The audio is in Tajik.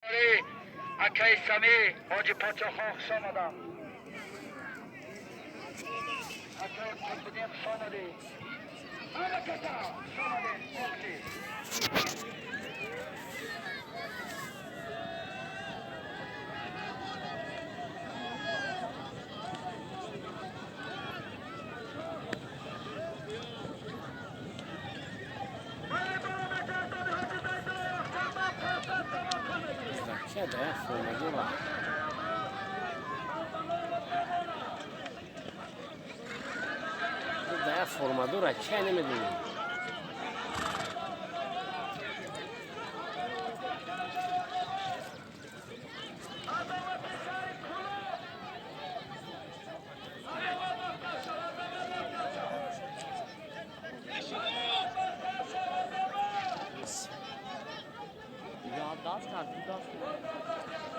Акаи Самӣ, Ҳоҷи Подшоҳхон, хуш омадам. Акаи Қутбиддин, хуш омадӣ. Ҳама каса хуш омадед. Бокси. Ча да як формадора. Да як формадора ча намедонем. Даст кард, ду даст.